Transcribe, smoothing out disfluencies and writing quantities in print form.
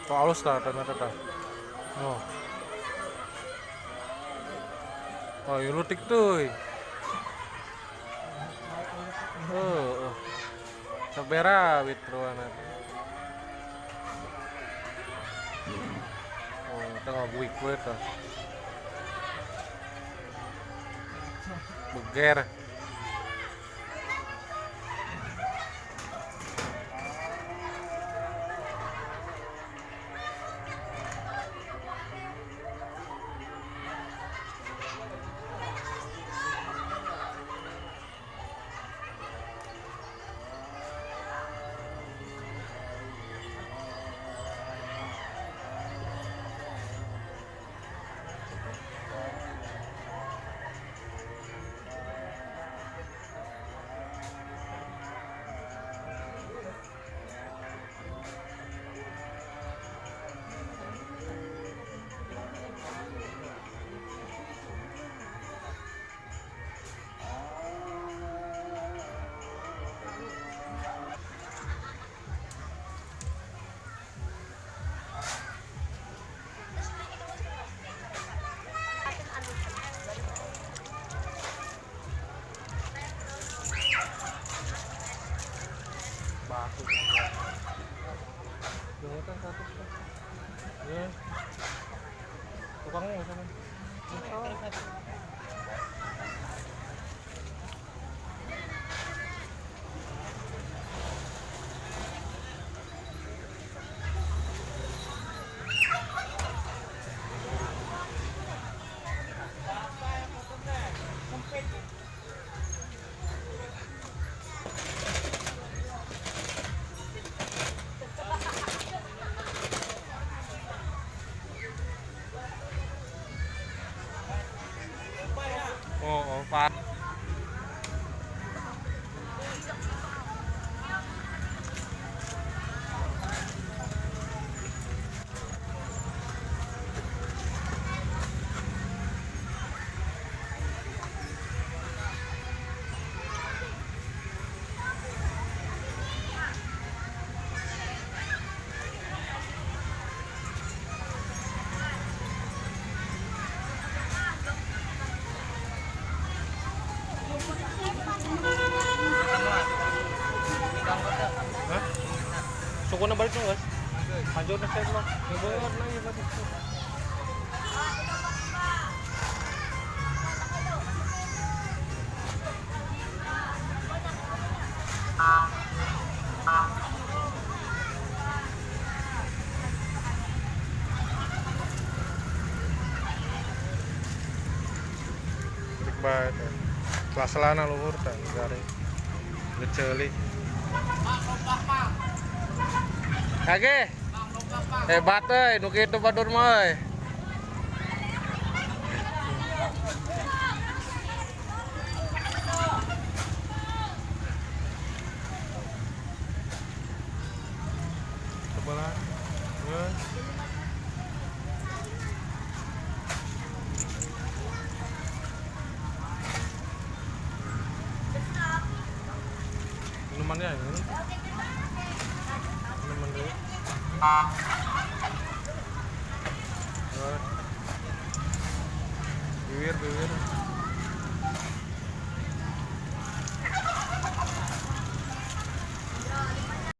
Tuh alus tah ternyata tah. Oh. Oh, ieu leutik teuy. Heuh. Saberawit ruana. Oh, teh ngabuik we tah. Beger. Batu. Jungutan 100 tuh. Ya. Tukangnya nggak sama. Oh, Pak. Hah? Suku na balik nung guys. Hancur na saya mah. Ngebeut na ieu balik. Tik bae teh. Sela-selana luhur teh garing. Gecelik. Kage. Hebat euy, nu kitu badur mah euy. Sebelah. Heeh. Minumannya ya, minum. Minuman dulu. Bibir, bibir.